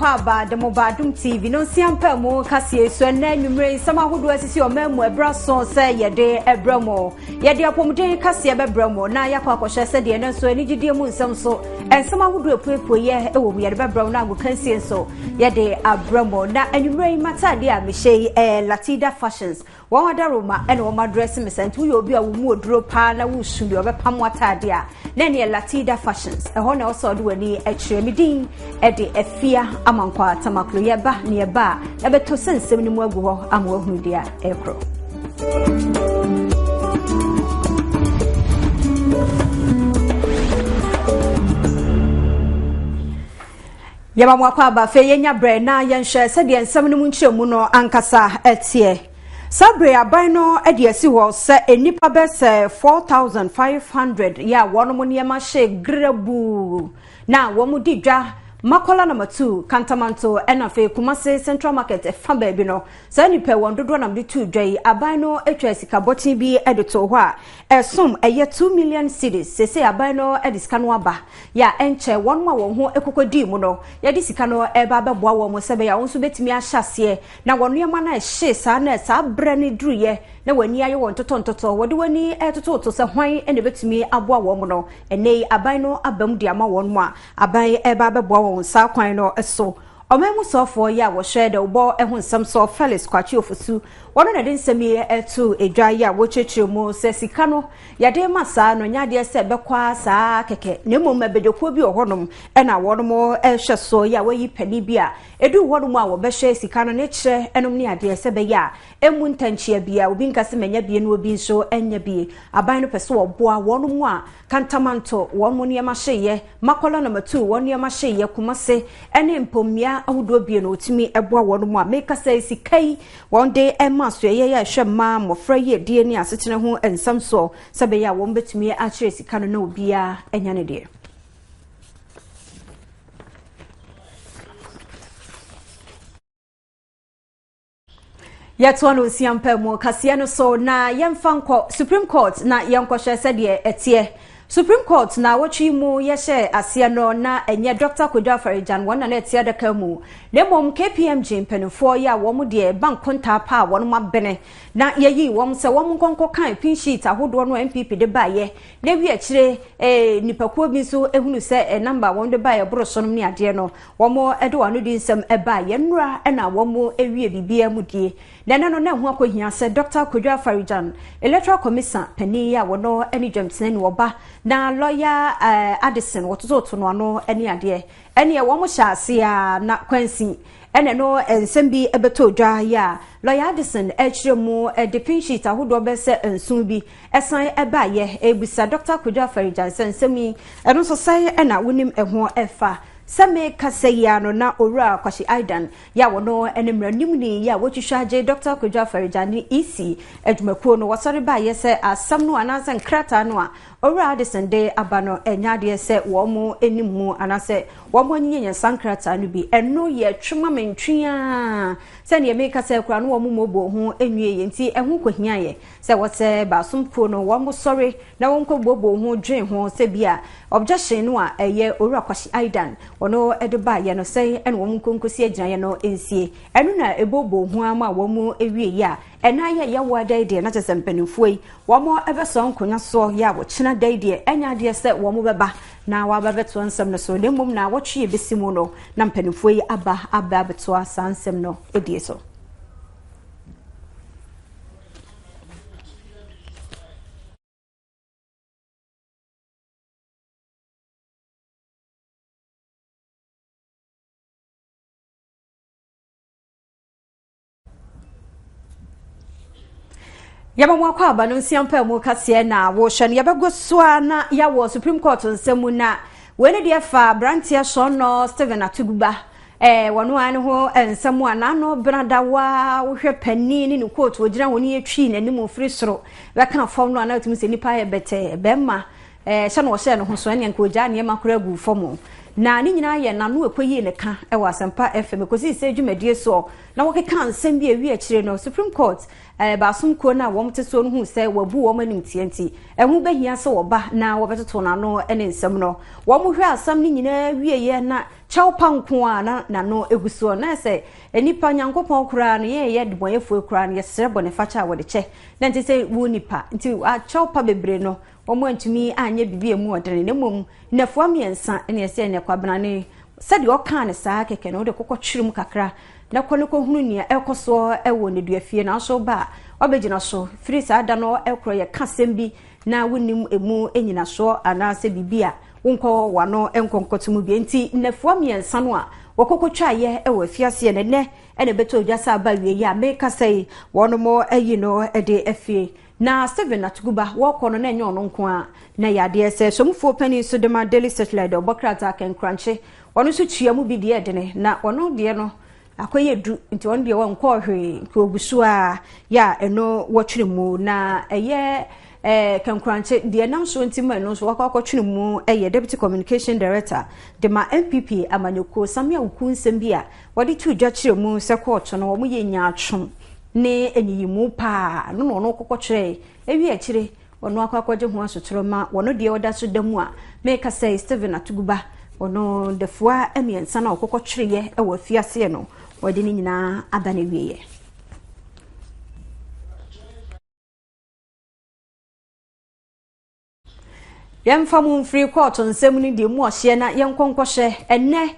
akɔ aba de mo ba Adom TV no nsia mpa mu kaseɛ so ɛnɛ anwummere nsɛm ahodoɔ asisi ɔman mu ɛberɛ so sɛ yɛde ɛbrɛ mo. Yɛde apɔmuden kaseɛ bɛbrɛ mo na yɛakɔ akɔhwɛ sɛdeɛ ɛno nso anigyedie mu nsɛm so nsɛm ahodoɔ apuepueɛ wɔ mu yɛde bɛbrɛ mo na agokansie nso yɛde abrɛ mo. Na anwummere yi m'ataadeɛ a mehyɛ yi ɛyɛ Latida Fashions. Wɔn adaroma na wɔn adrɛse me saa nti woyɛ obi a wo mu oduro paa na wosu deɛ ɔbɛpam w'ataade a na ɛneɛ Latida Fashions ɛhɔ na ɛwɔ sɛ ɔde w'ani kyerɛ. Me din ɛde Afia Amankwa Tamaklo. Yɛba ne yɛba a ɛbɛtɔ sɛ nsɛm no mu agu hɔ ama wahunu deɛ ɛkorɔ. Yɛma mo akwaaba. Afei yɛnya berɛ na yɛnhwɛ sɛdeɛ nsɛm no mu nkyerɛmu no ankasa teɛ. Saa berɛ aban no de asi hɔ sɛ nnipa bɛ sɛ 4,500 yɛ a wɔn nneɛma hyɛ grabuu na wɔn di dwa Makola Number 2, Kantamanto, ɛna afei Kumasi Central Market ɛfa baabi no. Saa nnipa wɔn dodoɔ nam de too dwa yi, aban no atwa sika bɔten bi de too hɔ a ɛsom ɛyɛ 2 million cedis. Seesei aban no de sika no aba yɛ a ɛnkyɛ wɔn a wɔn ho kɔkɔdii mu no, yɛde sika no reba abɛboa wɔn sɛ ɛbɛyɛ a wɔn nso bɛtumi ahyɛ aseɛ na wɔn nneɛma no a ɛhyee saa na saa berɛ no duruiɛ na wɔn ani ayɛ wɔn ntotɔntotɔ, wɔde wɔn ani retototo sɛ hwan na ɛbɛtumi aboa wɔn no, ɛnnɛ yi aban no aba mu de ama wɔn a aban reba abɛboa wɔn saa kwan no so. Ɔman mu sɔfoɔ yi a wɔhwɛ dawubɔ ho nsɛm so, Felix Kwakye Ofosu, wɔn na de nsɛm yi to dwa yi a wɔkyerɛkyerɛ mu sɛ sika no yɛde rema saa no nyɛ adeɛ sɛ ɛbɛkɔ ara saa kɛkɛ, na mmom abadwakuo bi wɔ hɔnom na wɔn rehwɛ so yi a wɔayi panin bi a ɛduru hɔnom a wɔbɛhwɛ sika no ne kyerɛ nom ne adeɛ sɛ ɛbɛyɛ a ɛmmu ntɛnkyea biara, obi nka sɛ manya bie na obi nso anya bie. Aban no pɛ sɛ wɔboa wɔn a Kantamanto wɔn nneɛma hyeeɛ, Makola na Matuu wɔn nneɛma hyeeɛ, Kumase ne mpo mmea ahodoɔ bio na wɔtumi boa wɔn a mekasa yi sika yi wɔn de ma asoɛeɛ yi a ɛhwɛ mmaa, mmɔfra yiedie ne asetena ho nsɛm soɔ sɛ ɛbɛyɛ a wɔn bɛtumi akyerɛ sika no na obiara anya ne deɛ. Yɛtoa no nsia mpa mu kaseɛ no so na yɛmfa nkɔ Supreme Court na yɛnkɔhwɛ sɛdeɛ ɛteɛ. Supreme Court na awɔtwe mu yɛhyɛ aseɛ no na ɛnyɛ Dr. Kojo Afari-Gyan wɔn na na ɛte adaka mu na mmom KPMG mpanimfoɔ yi a wɔn deɛ ba nkontaa pa a wɔn abene na yɛyii wɔn sɛ wɔn nkɔnkɔ kan pin sheet ahodoɔ no NPP de baeɛ na ewi akyire eh, nipakuo bi nso ehunu sɛ eh, namba wɔn de baeɛ boro so nom ne adeɛ no Wɔde wɔn anodi nsɛm baeɛ nnora na wɔawie biribiara mu die. Na ɛnnɛ no na ɛho akɔhia sɛ Dɔkta Kojo Afari-Gyan, Electoral Commissa panin yi a wɔno ne dwamtenani ɔba na lɔya Addison wɔtototo no ano ne adeɛ. Ɛneɛ wɔn hyɛ aseɛ ara na kwansi ɛna ɛno nsɛm bi bɛtɔ dwa yi a lɔya Addison ɛrekyerɛ mu de pink sheet ahodoɔ bɛyɛ sɛ nson bi ɛsan ɛbaeɛ ɛrebisa Dɔkta Kojo Afari-Gyan sɛ nsɛm yi ɛno nso sɛn na wonim ɛho ɛfa. Sɛ merekasa yi ara no na Owura Kwasi Aidan yi a ɔno ne mmaranimni yi a wɔatwitwa agye Dɔkta Kwadwo Afari-Gyan ne EC adwumakuo no wɔsɔre baeɛ sɛ asɛm no anaasɛ nkrataa no a Owura Addison de aba no ɛnyɛ adeɛ sɛ wɔn nim mu anaasɛ wɔn anyinya saa nkrataa no bi. Ɛno yɛ twema mentwe ara sɛdeɛ merekasa yi koraa no wɔn mmɔbɔ ho nwieɛ nti ɛho kɔhiaeɛ sɛ wɔsɛ baasom kuo no wɔn sɔre na wɔnkɔ booboo ho dwen ho sɛ bi a objection no a ɛyɛ Owura Kwasi Aidan ɔno de baeɛ no sɛn na wɔn nkɔ nkɔsi agyinaeɛ no nsie. Ɛno na ɛbooboo ho ara ma wɔn wieeɛ a ɛna ayɛ yawoa da yi deɛ na kyerɛ sɛ mpanimfoɔ yi wɔn bɛsɔ nkonnwa soɔ yɛ a wɔkyena da yi deɛ ɛnyɛ adeɛ sɛ wɔn bɛba na wɔaba bɛtoa nsɛm no so na mmom na wɔtwe yɛbɛsi mu no na mpanimfoɔ yi aba aba abɛtoa saa nsɛm no die so. Yɛma mo akɔ aba no nsia mpa mu kaseɛ na wohwɛ no yɛbɛgo so a na yɛawɔ Supreme Court nsɛm mu na wei ne deɛ fa aberanteɛ sɔɔnɔ Stephen Atuguba eh, wɔno ara ne ho nsɛm a n'ano benada waa wohwɛ panin ne ne kootu ogyina hɔ ne yɛtwi n'anim firi soro bɛka fam no a na wotumi sɛ nipa yɛ bɛtɛɛ bɛrima eh, hyɛ na ɔhyɛɛ ne ho so ɛneɛ nka ogyaa nneɛma koraa guu fam na ne nyinaa yɛ n'ano ɛkɔyii ne ka wɔ Asɛmpa FM ɛkɔsii sɛ dwumadie soɔ na wɔkeka nsɛm bi a ɛwi akyire no Supreme Court eh, baasom kuo no a wɔn te soɔ no huu sɛ wɔabu wɔn animtia nti ɛho bɛhia sɛ wɔba na wɔbɛtoto n'ano ne nsɛm no. Wɔn hwɛ asɛm no nyinaa wieɛ na. Kyɛw pa nko ara na n'ano gu soɔ. Na sɛ nnipa, Nyankopɔn koraa no, yɛn a yɛyɛ adebɔnyɛfoɔ koraa no, yɛsrɛ bɔnefakyɛ a wɔde kyɛ. Na ɛnte sɛ wo nipa. Nti akyɛw pa bebree no, wɔn antumi anyɛ biribi a emu ɔdene. Na mmom, nnafua mmiɛnsa na ɛsɛ ɛnɛ Kwabena ne sɛdeɛ ɔkaa no saa kɛkɛ no, wode kɔkɔ twere mu kakra na kɔ no kɔhunu nea ɛrekɔ soɔ wɔ nneduafie. Nanso ba a, wabɛgyina so. Firi saa da no korɔ yɛka asɛm bi na wonnim emu nnyinasoɔ anaasɛ biribi a, wonkɔ w'ano nkɔ nkɔto mu bio. Enti nnafua mmiɛnsa no a wɔkɔkɔtwaeɛ wɔ afiaseɛ no, ɛnnɛ na ɛbɛtɔ dwa sɛ aba awieeɛ a merekasa yi, wɔnom ayi no de afie. Na Stephen Atuguba, wɔrekɔ no na ɛnyɛ ɔno nko ara, na ɛyɛ adeɛ sɛ somufoɔ panin nso de ma Daily Searchlight deɛ ɔbɔ krataa kɛnkrankye, ɔno nso tua mu bi deɛ ɛdene, na ɔno deɛ no Akɔyɛ du nti ɔno deɛ ɔnkɔɔ hwee nti ɔgu so ara yɛ a ɛno wɔtwene mu na ɛyɛ ɛɛ kankorankye deɛ ɛnam soɔ nti ma ɛno nso wakɔ akɔtwene mu ɛyɛ Deputy Communication Director de ma NPP amanyɔkuo Samia Wuku nsɛm bi a wɔde to dwa kyerɛ mu sɛ kɔɔto no wɔn yɛ nyaatwom ne nyiyimu paa no na ɔno kɔkɔtwerɛɛ ewie akyire Ɔno akɔ akɔgye ho asotorɔ ma wɔno deɛ ɔda so da mu a meka sɛ Stephen Atuguba ɔno dafua mmiɛnsa no a ɔkɔkɔ twereɛ wɔ afiaseɛ no wɔde ne nyinaa aba no awieɛ. Yɛmfa mo mfiri kɔɔto nsɛm no deɛ mu ɔhyeɛ na yɛnkɔ nkɔhwɛ ɛnnɛ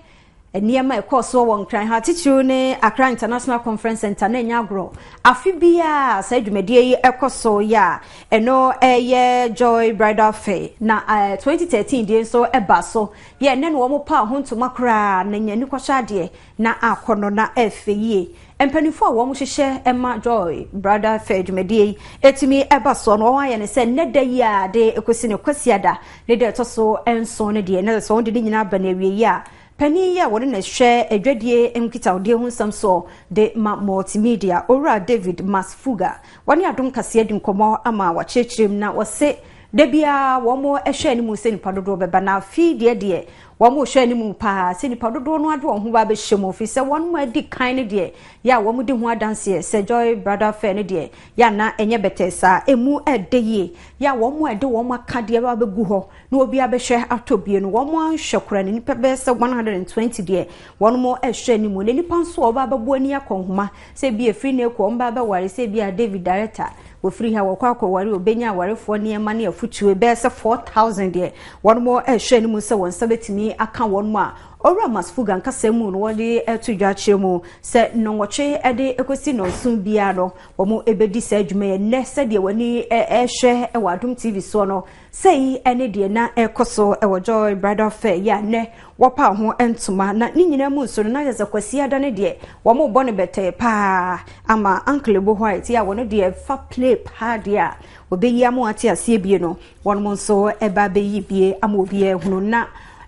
nneɛma a ɛkɔɔ soɔ wɔ Nkran ha titiriw ne Accra International Conference Center na ɛnyɛ agorɔ. Afe biara saa dwumadie yi ɛkɔ so yɛ a ɛno ɛyɛ Joy Bridal Fair na 2013 deɛ nso ɛba so yɛ ɛnɛ na wɔn paa ho ntoma koraa na nya ani kɔhyɛ adeɛ na akɔ no na ɛfɛ yie. Mpaninfoɔ a wɔn hyehyɛ ma Joy Bridal Fair dwumadie yi ɛtumi ɛba soɔ no wɔn ayɛ no sɛ nnɛ da yi a de ɛkɔsi no Kwasiada ne da ɛtɔ so nson no deɛ na sɛ wɔn de ne nyinaa ba no awieɛ a panin yi a wɔne na ɛhwɛ adwadie nkitahodie ho nsɛm soɔ de ma Multimedia Owura David Masfuga wɔne Adom Kaseɛ di nkɔmmɔ ama wakyerɛkyerɛ mu na wɔse da biara wɔn hwɛ anim sɛ nipa dodoɔ bɛba na afei deɛ deɛ Wɔrehwɛ anim paa sɛ nnipa dodoɔ no ara de wɔn ho ba abɛhyɛ mu, ɛfiri sɛ wɔn a adi kan no deɛ, yɛ a wɔdi ho adanseɛ sɛ Joy Bridal Fair no deɛ, yɛ a na ɛnyɛ bɛtɛɛ saa, ɛmu ɛdɛ yie, yɛ a wɔn a ɛde wɔn akadeɛ ba abɛgu hɔ na obiara bɛhwɛ atɔ bie no, wɔn anhwɛ koraa no, nnipa bɛyɛ sɛ 120 deɛ, wɔn rehwɛ anim. Na nnipa nso a wɔba abɛbɔ ani akɔ nhoma, sɛ ebi ɛfiri Neko, wɔn ba abɛware, sɛ ebi a David Director, Wɔfiri ha wɔkɔ akɔware ɔbɛnya awarefoɔ nneɛma ne afutuo bɛyɛ sɛ 4,000 deɛ wɔn rehwɛ anim sɛ wɔn nsa bɛtumi aka wɔn a Owura Masfuga nkasa mu no wɔde to dwa akyerɛ mu sɛ nnɔnwɔtwe de kɔsi nnɔnson biara no wɔn bɛdi saa adwuma yi nnɛ sɛdeɛ wɔn ani rehwɛ wɔ Adom TV soɔ no Sei ne deɛ na ɛrekɔ so wɔ Joy Bridal Fair yi a nnɛ wɔpaw ho ntoma na ne nyinaa mu nso no na kyerɛ sɛ Kwasiada no deɛ wɔrebɔ no bɛtɛɛ paa ama Uncle Ebo White yi a wɔn deɛ fa play paa deɛ a wɔbɛyi ama wɔate aseɛ bie no wɔn nso ɛba abɛyi bie ama obiara ahunu na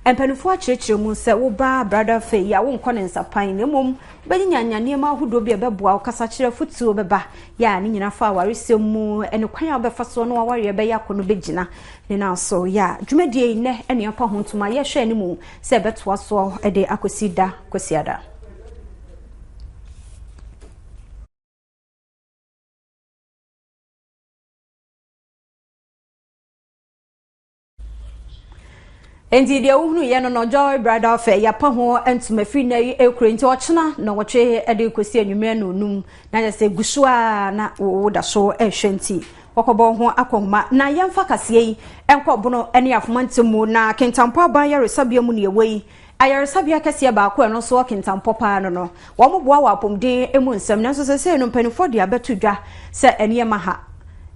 mpanimfoɔ akyerɛkyerɛ mu sɛ woba bridal fair yi a wonkɔ ne nsapan na mmom wobɛnyinyanya nneɛma ahodoɔ bi a ɛbɛboa wo kasakyerɛ afotuo bɛba yɛ a ne nyinaa fa awaresɛm mu ne kwan a wobɛfa soɔ na w'awareɛ bɛyɛ akɔnnɔ bɛgyina ne nan so yɛ a dwumadie yi nnɛ ne apa ho ntoma yɛhwɛ anim sɛ ɛbɛtoa soɔ de akɔsi da Kwasiada. Enti deɛ wohunu yɛ no no Joy Bridal Fair yɛapa ho ntoma firi nnɛ yi ekuro nti ɔkyena na wɔtwe de kɔsi anwummerɛ no num na yɛ sɛ gu so a na woda so ɛhwɛ nti wɔkɔbɔ ho akɔnhoma na yɛmfa kaseɛ yi nkɔ bono ne afoma ntɛm mu na Kintampo aban yaresabea mu ne ɛwɔ yi Ayaresabea kɛseɛ baako a ɛno nso wɔ Kintampo paa no no, wɔboa wɔ apɔmuden mu nsɛm nanso seesei no mpanimfoɔ de abɛto dwa sɛ nneɛma ha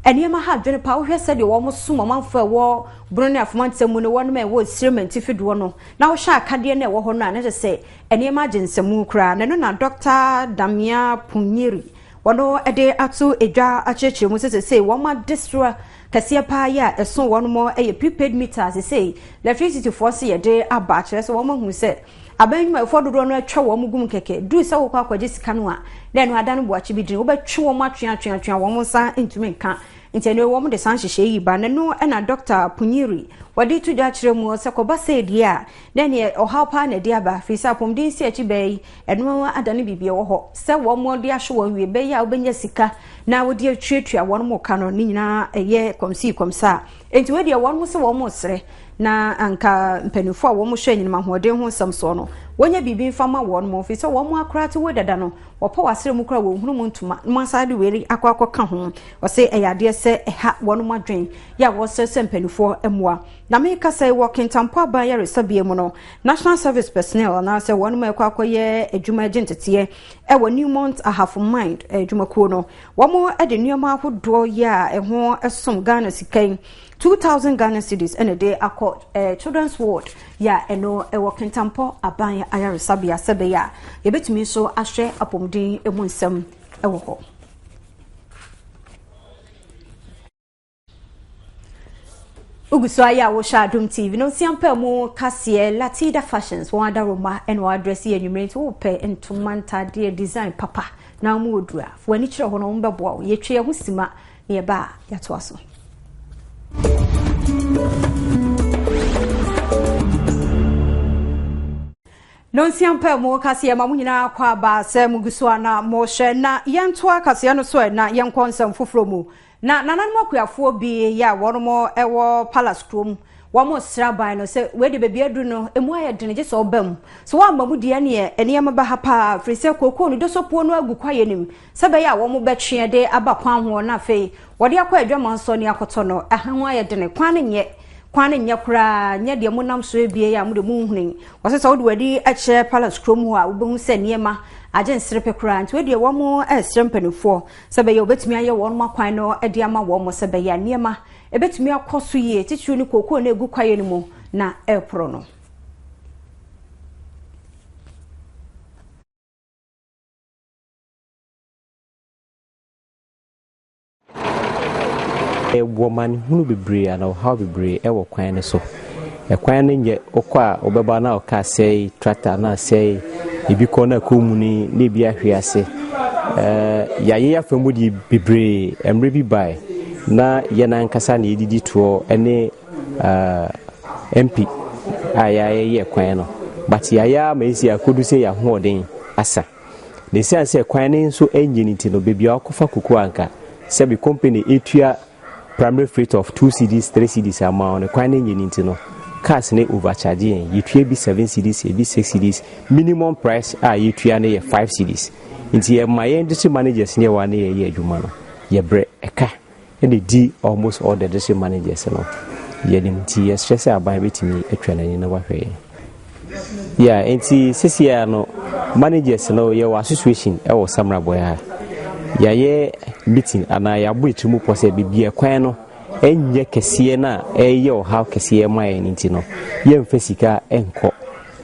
nneɛma ha adwene paa. Wohwɛ sɛdeɛ wɔsom ɔmanfoɔ a ɛwɔ Bono ne Afoma ntam mu ne wɔnom a ɛwɔ Sirem antifi doɔ no na wohwɛ akadeɛ no a ɛwɔ hɔ no a na kyerɛ sɛ nneɛma agye nsamu koraa na ɛno na Dɔkta Damia Punyeri wɔn de ato dwa akyerɛkyerɛ mu sɛ seesei wɔn adesoa Kɛseɛ paa yi a ɛso wɔnom yɛ prepaid meter a sesei electricity foɔ se yɛde aba kyerɛ sɛ wɔn ahunu sɛ aban nnwumayɛfoɔ dodoɔ no atwa wɔn gum kɛkɛ duru sɛ wokɔ akɔgye sika no a na ɛno ada no boakye bi dini wobɛtwe wɔn atwe atwe atwe a wɔn nsa ntumi nka. Nti ɛno wɔn de saa nhyehyɛe yi ba na ɛno na Dɔkta Punyiri wɔde to dwa kyerɛ mu sɛ kɔba sɛ deɛ a na ɛneɛ ɔhaw paa na ɛde aba firi sɛ apɔmuden si akyi bɛɛ yi ɛno adane biribi ɛwɔ hɔ sɛ wɔn de ahwɛ wɔn wie bɛyɛ a wobɛnya sika na wɔde atuatua wɔn mo ka no ne nyinaa ɛyɛ kɔmsii kɔmsaa nti wei deɛ wɔn mo sɛ wɔn mo srɛ na anka mpanimfoɔ a wɔn hwɛ anyinam ahoɔden ho nsɛm soɔ no wɔnyɛ biribi mfa ma wɔn mo firi sɛ wɔn mo akora te wei dada no wɔpɔ wɔ asrɛ mu kora wɔn hunu mu ntoma na wɔn asan de wei akɔ akɔka ho wɔsɛ ɛyɛ adeɛ sɛ ɛha wɔn mo adwen yɛ a wɔsrɛ sɛ mpanimfoɔ mmoa Na mekasa yi wɔ Kintampo Aban Ayaresabea mu no, National Service Personnel anaasɛ wɔn a ɛkɔ akɔyɛ adwuma agye nteteɛ wɔ Newmont Ahafo Mind adwumakuo no, wɔn de nneɛma ahodoɔ yi a ɛho som Ghana sika yi 2000 Ghana cedis ɛna ɛde akɔ eh, Children's Ward yɛ a ɛno ɛwɔ Kintampo Aban Ayaresabea sɛ bɛyɛ a yɛbɛtumi nso ahwɛ apɔmuden mu nsɛm wɔ hɔ. Wogu so ayɛ a wohwɛ Adom TV no nsiampa mu kaseɛ Latida Fashions wɔn adaroma ɛna wɔn adrɛse yɛ anwummerɛ nti wopɛ ntoma ntaadeɛ design papa na wɔn wɔ dura fo ani kyerɛ hɔ na wɔn bɛboa wo yɛtwe yɛn ho sima na yɛba a yɛatoa so. Nonsia mpaemu kaseɛ ma mo nyinaa kɔ aba sɛ mo gu so a na mohwɛ na yɛntoa kaseɛ no so ɛ na yɛnkɔ nsɛm foforɔ mu. Na nananom akuafoɔ bi yɛ a wɔn wɔ Palace kurom wɔn resrɛ aban no sɛ wei de baabi aduru no emu ayɛ den gye sɛ ɔba mu. Sɛ wɔamma mu deɛ neɛ nneɛma bɛha paa firi sɛ kookoo no dosopuo no agu kwaeɛ no mu sɛ ɛbɛyɛ a wɔn bɛtwe de aba kwan ho na afei wɔde akɔ adwamansɔ ne akɔtɔ no ɛha ho ayɛ dene kwan no nyɛ kwan no nyɛ koraa nyɛ deɛ monam so ebie a mo de monhunu yi wɔsɛ sɛ wode w'ani kyerɛ palace kurom hɔ a wobɛhu sɛ nneɛma agye nserepe koraa nti wedeɛ wɔn ɛresrɛ mpanimfoɔ sɛ bɛyɛ wɔbɛtumi ayɛ wɔn akwan no de ama wɔn sɛ bɛyɛ nneɛma ɛbɛtumi akɔ so yie titiriw ne kookoo no egu kwaeɛ no mu na ɛreporɔ no. Yɛwɔ amanehunu bebree anaa ɔhaw bebree wɔ kwan no so. Ɛkwan no nyɛ wokɔ a wobɛba na ɔka asɛe, tractor na asɛe, ebi kɔ na ɛkɔ muni na ebi ahwe ase. Ɛɛ yɛayɛ afa mu deɛ bebree mmerɛ bi bae na yɛn ankasa na yɛdidi toɔ ne ɛɛ MP a yɛayɛ kwan no. But yɛayɛ ama esi akodu sɛ yɛn ahoɔden asa. Na esiane sɛ kwan no nso nye no nti no, baabi a wɔkɔfa cocoa anka sɛbe company etua primary freight of two cedis, three cedis ama wo no, kwan no nye no nti no, cars no overcharge yɛn. Yɛtua bi seven cedis, ebi six cedis, minimum price a yɛtua no yɛ five cedis. Nti ɛma yɛn district managers ne yɛwɔ a ne yɛyɛ adwuma no, yɛbrɛ ɛka. na ɛdi almost all the district managers no yɛnim nti yɛsrɛ sɛ aban bɛtumi atwa n'ani na wahwɛ yɛn. Yeah, nti sisiaa no managers no yɛwɔ association ɛwɔ Samrabɔɛ ha. Yɛayɛ meeting anaa yɛabɔ etiri mu pɔ sɛ biribi ɛkwan no ɛnyɛ kɛseɛ no a ɛyɛ ɔhaw kɛseɛ ma yɛn nti no yɛmfa sika ɛnkɔ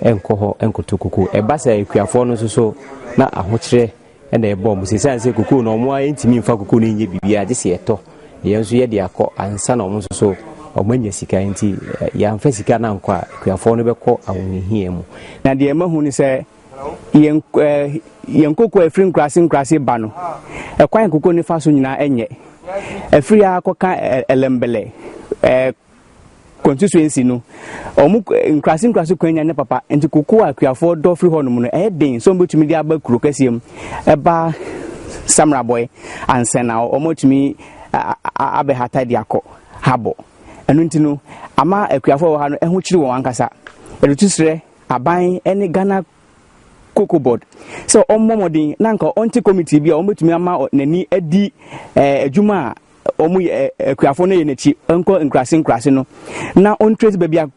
ɛnkɔ hɔ ɛnkɔtɔ koko. Ɛba sɛ akuafoɔ no nso so na ahokyerɛ na ɛbɔ wɔn sɛ sɛ kokoo no wɔn ara ntumi nfa kokoo no nyɛ biribiara gye sɛ yɛtɔ yɛn nso yɛde akɔ ansa na wɔn nso so wɔn anya sika nti yɛamfa sika no ankɔ a akuafoɔ no bɛkɔ ahohiahia mu. Na deɛ mahu ne sɛ yɛn ɛɛ yɛn koko a ɛfiri nkuraase nkuraase ba no, ɛkwan koko no fa so nyinaa ɛnyɛ. Ɛfiri ha kɔka ɛlɛmbɛlɛ ɛɛ constituency no, wɔn nkuraase nkuraase kwan nya ne papa nti koko a akuafoɔ dɔ firi hɔnom no ɛyɛ den sɛ wɔbɛtumi de aba kuro kɛseɛ mu ɛba samrabɔe ansa na wɔatumi abɛhata de akɔ habɔ. Ɛno nti no ama akuafoɔ wɔ ha no ɛho kyiri wɔn ankasa. Yɛde tu srɛ aban ne Ghana Cocoa Board sɛ ɔmmɔ mmɔden na anka ɔnte committee bi a wɔbɛtumi ama n'ani adi adwuma a wɔn yɛ akuafoɔ no yɛ n'akyi nkɔ nkurase nkurase no na ɔntrace baabi a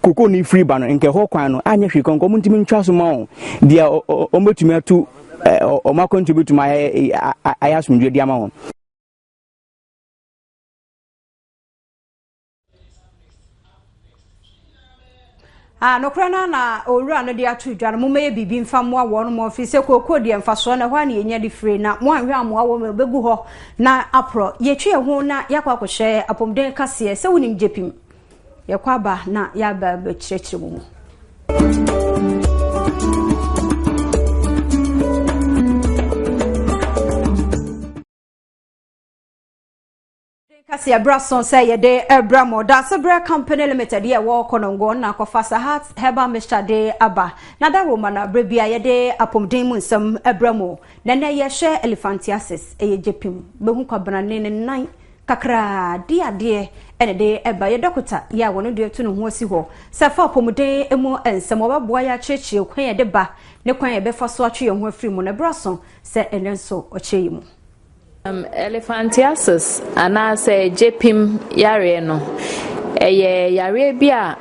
koko no firi ba no nka ɛhɔ kwan no anyɛ hwee kɔnkɔ wɔn ntumi ntwa so ma wɔn deɛ wɔn bɛtumi atu wɔn akwantuo bɛtumi ayɛ ayɛ asomdwoeɛ de ama wɔn. Ah, nokorɛ no na owura no de ato dwa no mommɛyɛ biribi mfa mmoa wɔn mo ɛfiri sɛ kookoo deɛ mfasoɔ no ɛhɔ a na yɛnya de firi na moanhwɛ ammoa wɔn ɛbɛgu hɔ na aporɔ yɛtwe yɛn ho na yɛakɔ akɔhyɛ apɔmuden kaseɛ sɛ wonim gyepim yɛkɔ aba na yɛaba bɛkyerɛkyerɛ mu mu. Kaseɛ berɛ aso sɛ yɛde rebrɛ mo Daasebrɛ Company Limited yɛ ɛwɔ Konongo na akɔfa Sahat Herbal Mixture de aba. Na dawuroma no berɛ biara yɛde apɔmuden mu nsɛm brɛ mo. Na ɛnnɛ yɛrehwɛ elephantiasis, ɛyɛ gyepim, bɛhu kwabrane ne nan kakraa di adeɛ na ɛde ba. Yɛ dɔkota yɛ a wɔn deɛ atu ne ho asi hɔ sɛ ɛfa apɔmuden mu nsɛm, wɔbɛboa yɛ akyerɛkyerɛ kwan a yɛde ba ne kwan a yɛbɛfa so atwe yɛn ho afiri mu no. Ɛberɛ aso sɛ ɛnnɛ nso ɔkyerɛ yɛn mu. Elephantiasis anaasɛ gyepim yareɛ no, ɛyɛ yareɛ bi a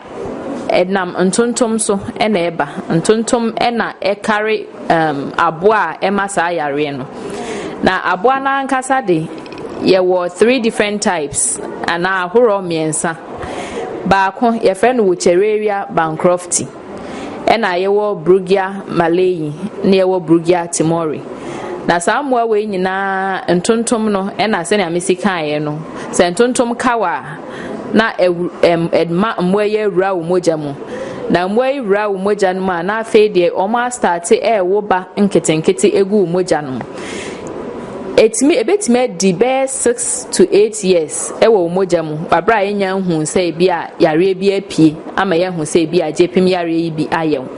ɛnam ntontom so na ɛba. Ntontom na ɛkare um, aboa a ɛma saa yareɛ no. Na aboa no ankasa de, yɛwɔ three different types anaa ahoroɔ mmiɛnsa. Baako yɛfrɛ no Wuchereria bancrofti. Ɛna yɛwɔ Brugia malayi ne yɛwɔ Brugia timori. Na saa mmoa wei nyinaa ntontom no ɛna sɛnea mesi kaeɛ no, sɛ ntontom ka wo a na ɛma mmoa yi awura wo mogya mu. Na mmoa yi wura wo mogya no mu a na afei deɛ wɔn astate ɛrewo ba nketenkete egu wo mogya no mu. Ɛtumi ɛbɛtumi adi bɛyɛ 6 to 8 years ɛwɔ wo mogya mu wɔ berɛ a yɛnnya nhuu sɛ ebi a yareɛ bi apue ama yɛahu sɛ ebi a gyepim yareɛ yi bi ayɛ wo.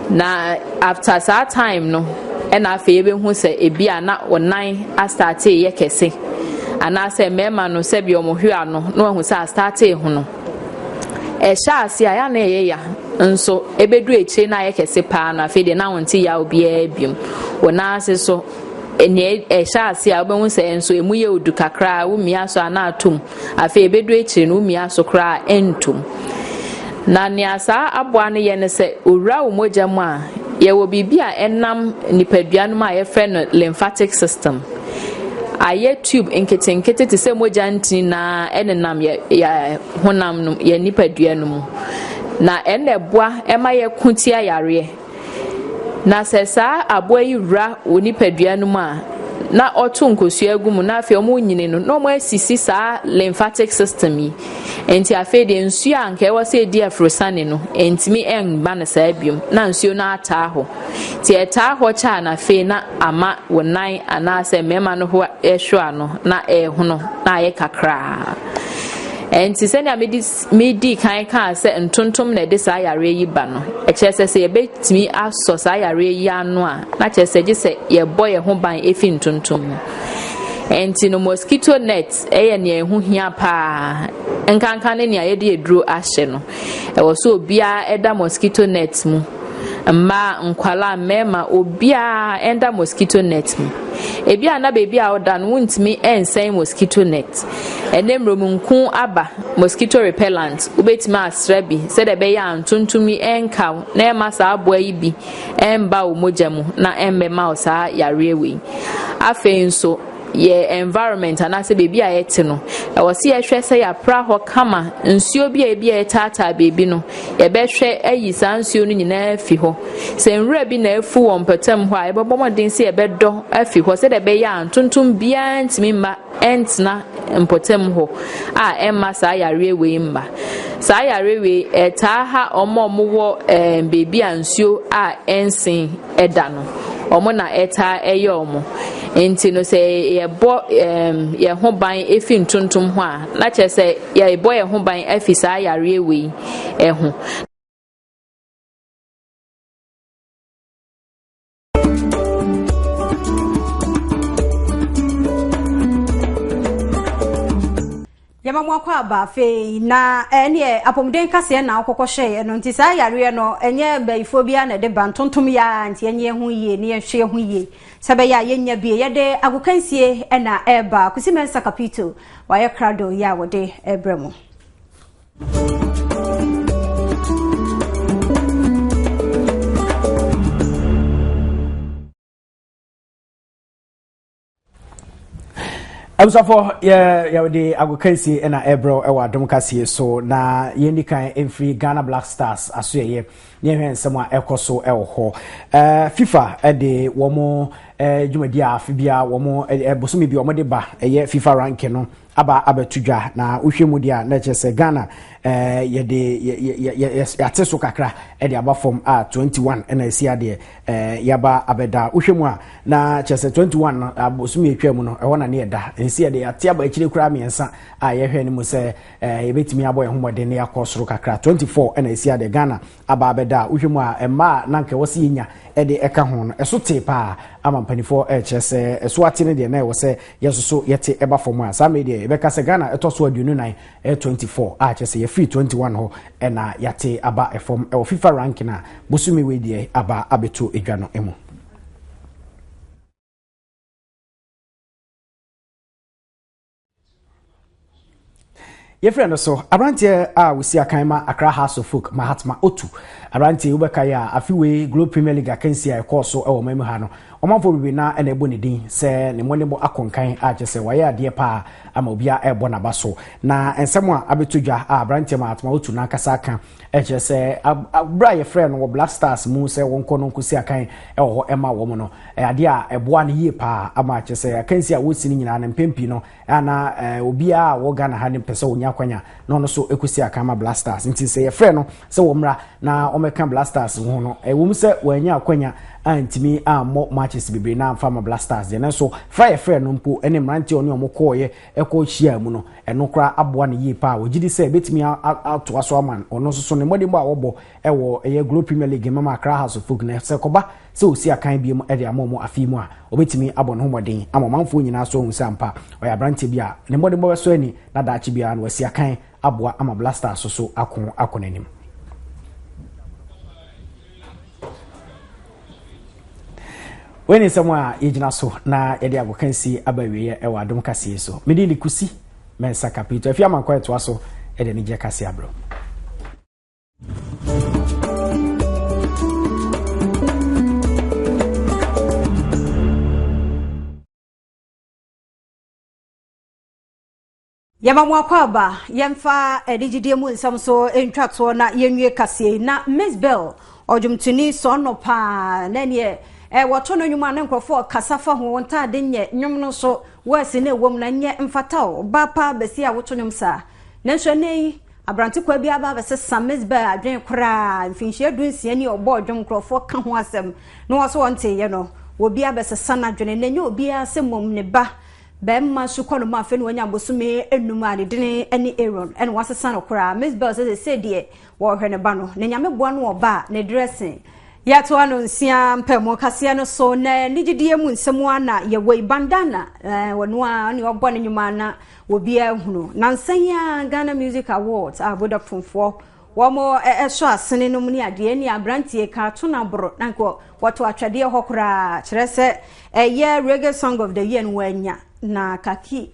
Na after saa time no ɛna afei yɛbɛhu sɛ ebi a na wo nan astate yɛ kɛse anaasɛ mmarima no sɛbi wɔn hwɛ ano na wɔahu sɛ astate hono. Ɛhyɛ ase a yɛ na ɛyɛ ya nso ɛbɛdu akyire na ayɛ kɛse paa no afei deɛ na wonte yaw biara biom. Wo nan ase so nea ɛhyɛ ase a wobɛhu sɛ nso emu yɛ odu kakra womia so a na atom. Afei ebedu akyiri no, wumia so koraa a, ɛntom. Na nea saa aboa no yɛ ne sɛ, owura wo mogya mu a, yɛwɔ biribi a ɛnam nipadua no mu a yɛfrɛ no lymphatic system. Ayɛ tube nketenkete te sɛ mogya ntini na ɛnenam yɛ yɛ honam no yɛ nipadua no mu. Na ɛna ɛboa ma yɛko tia yareɛ. Na sɛ saa aboa yi wura wo nipadua no mu a, na ɔto nkosua gu mu na afei wɔn nyini no na wɔn asisi saa lymphatic system yi. Nti afei deɛ nsuo a nka ɛwɔ sɛ ɛdi afurosane no ntumi mma no saa biom na nsuo no ataa hɔ. Nti ɛtaa hɔ kyɛ a na afei na ama wo nan anaasɛ mmarima no ho ɛhwo ano na ɛrehono na ayɛ kakraa. Nti sɛnea mede Midii kan kaa sɛ ntontom na ɛde saa yareɛ yi ba no, ɛkyerɛ sɛ sɛ yɛbɛtumi asɔ saa yareɛ yi ano a, na kyerɛ sɛ gye sɛ yɛbɔ yɛn ho ban fi ntontom ho. Ɛnti no mosquito net yɛ nea ɛho hia paa, nkanka ne nea yɛde aduro ahyɛ no. Ɛwɔ sɛ obiara da mosquito net mu. Mmaa, nkwadaa, mmarima, obiara ɛnda mosquito net mu. Ebi a na baabi a woda no wontumi nsɛn mosquito net. Ɛnnɛ mmerɛ nku aba, mosquito repellent, wobɛtumi asra bi sɛdeɛ ɛbɛyɛ a ntontom yi ɛnka wo na ɛmma saa aboa yi bi ɛmba wo mogya mu na ɛmmɛma wo saa yareɛ wei. Afei nso, yɛ environment anaasɛ baabi a yɛte no, ɛwɔ sɛ yɛhwɛ sɛ yɛapra hɔ kama. Nsuo bi a ebi a ɛtaataa baabi no, yɛbɛhwɛ ayi saa nsuo no nyinaa afi hɔ. Sɛ nwura bi na afu wɔ mpɔtam hɔ a, yɛbɛbɔ mmɔden sɛ yɛbɛdɔ afi hɔ sɛdeɛ ɛbɛyɛ a ntontom biara ntumi mma ɛntena mpɔtam hɔ a ɛmma saa yareɛ wei mma. Saa yareɛ wei ɛtaa ha wɔn a wɔwɔ ɛɛ baabi a nsuo a ɛnsen ɛda no, wɔn na ɛtaa ɛyɛ wɔn. Nti no sɛ yɛbɔ ɛɛm yɛn ho ban efi ntontom ho a, na kyerɛ sɛ yɛbɔ yɛn ho ban afi saa yareɛ wei ɛho. Yɛma mo akɔ aba afei na ɛneɛ apɔmuden kaseɛ na wokɔkɔ hyɛeɛ no nti saa yareɛ no ɛnyɛ bayifoɔ biara na ɛde ba ntontom yɛ a nti yɛnyɛ yɛn ho yie ne yɛnhwɛ yɛn ho yie sɛ bɛyɛ a yɛnnya bie yɛde agokansie na ɛreba Kwesi Mensah Kapito wayɛ krado yɛ a wɔde ɛrebrɛ mo. Abusuafo yɛ yɛde agokansie na ɛbrɛ ɛwɔ adom kaseɛ so na yɛnni kan mfiri Ghana Black Stars asoɛyɛ. ne yɛhwɛ nsɛm a ɛkɔ so ɛwɔ hɔ. FIFA de wɔn dwumadi a afe biara wɔn bosome bi wɔn de ba ɛyɛ FIFA ranking no aba abɛto dwa, na wohwɛ mu deɛ a na ɛkyerɛ sɛ Ghana yɛde yɛate so kakra de aba fam a 21 ɛna ɛsi adeɛ yɛaba abɛda. Wohwɛ mu a na kyerɛ sɛ 21 no abosome atwa mu no ɛhɔ na ne yɛda nsi yɛde yɛate aba akyire koraa mmiɛnsa a yɛhwɛ no mu sɛ yɛbɛtumi abɔ yɛn ho mmɔden na yɛakɔ soro kakra. 24 ɛna ɛsi adeɛ Ghana aba abɛda. A wohwɛ mu a mmaa a na nka ɛwɔ sɛ yɛnya ɛde ɛka ho no ɛso tee paa ama mpanimfoɔ ɛrekyerɛ sɛ ɛso ate no deɛ na ɛwɔ sɛ yɛsoso yɛte ɛba fam a saa mmere deɛ yɛbɛka sɛ Ghana ɛtɔ so 24 ɛyɛ 24 a kyerɛ sɛ yɛfiri 21 hɔ ɛna yɛate aba ɛfam ɛwɔ FIFA ranking a bosome wei deɛ aba abɛto edwa no mu. Yɛfrɛ no so aberanteɛ a wɔsi akan ma Accra Hearts of Oak, Mahatma Otu. Aberanteɛ wobɛka yɛ a afe wei Globe Premier League akansi a ɛkɔɔ so wɔ ɔman mu ha no, ɔmanfoɔ bebree na ɛna ɛbɔ ne din sɛ ne mmɔdenbɔ akɔnkan a kyerɛ sɛ wayɛ adeɛ paa ama obiara ɛrebɔ n'aba so. Na nsɛm a abɛtɔ dwa a aberanteɛ Mahatma Otu n'ankasa aka ɛkyerɛ sɛ berɛ a yɛfrɛ no wɔ Black Stars mu sɛ wɔnkɔ no nkɔsi akan ɛwɔ hɔ ɛma wɔn no, adeɛ a ɛboa no yie paa ama kyerɛ sɛ akansi a wɔsi no nyinaa no mpɛn pii no ana obiara a wɔ Ghana ha ne pɛ sɛ ɔnya akwanya na ɔno nso ɛkɔsi akan ma Black Stars. Nti sɛ yɛfrɛ no sɛ wɔmmra na wɔmmɛka Black Stars ho no, ɛwɔ mu sɛ wɔanya akwanya antumi ammɔ matches bebree na amfa ma Black Stars deɛ, nanso fra yɛfrɛ no mpo ne mmeranteɛ ɔne ɔmo kɔɔyɛ ɛkɔ hyia mu no, ɛno koraa aboa no yie paa. Wɔgye di sɛ ɛbɛtumi atoa so ama ɔno nso so ne mmɔdenbɔ a wɔbɔ ɛwɔ ɛyɛ Globe Premier League mama Accra Hearts of Oak na sɛ kɔba sɛ ɔsi akan biom de ama ɔmo afe mu a, ɔbɛtumi abɔ ne ho mmɔden ama ɔmanfoɔ nyinaa so ahu sɛ ampa ɔyɛ aberanteɛ bi a ne mmɔdenbɔ bɛsɔ ani na daakye biara no wasi akan aboa ama Black Stars so so ako akɔ n'anim. Wei ne nsɛm a yɛgyina so na yɛde agokansie aba awieɛ ɛwɔ Adom kaseɛ so. Mede ne Kusi Mɛnsa Kapito afi amankɔ ɛtoa so ɛde anigyeɛ kaseɛ abrɛ. Yɛma mo akɔ aba, yɛmfa anigyidie mu nsɛm so ntwa toɔ na yɛnwie kaseɛ yi. Na Miss Bell, ɔdwomtoni sɔɔnɔ paa, na ɛneɛ wɔto no nnwom a ne nkurɔfoɔ kasa fa ho, wɔn ntaade nyɛ nnwom no so, wɛɛse na ɛwɔ mu na nyɛ mfata o, ɔbaa paa bɛsi a woto nnwom saa. Nanso ɛnɛ yi, aberantekwaa bi aba abɛsesa Miss Bell adwene koraa, mfinhyia 16 ni ɔbɔɔ dwom nkurɔfoɔ ka ho asɛm, na wɔn so wɔnteeɛ no, obi abɛsesa n'adwene, na ɛnyɛ obiara sɛ mmom ne ba bɛrima sukɔ no mu afei na wanya bosome enum a ne dini ne Aaron ɛna wasesa no koraa. Miss Bell sɛ sɛ deɛ wɔrehwɛ ne ba no na Nyame boa no ɔba a ne dressing yɛtoa no nsia mpɛ mu kaseɛ no so na anigyidie mu nsɛm a na yɛwɔ yi bandana wɔno a ne ɔbɔ ne nnwuma na obiara hunu nansa yi a Ghana Music Awards a Vodafonefoɔ wɔn ɛsɔ asene nom ne adeɛ ne aberanteɛ ka to no aboro na nka wɔto atwɛdeɛ hɔ koraa kyerɛ sɛ ɛyɛ reggae song of the year no wɔanya na kaki.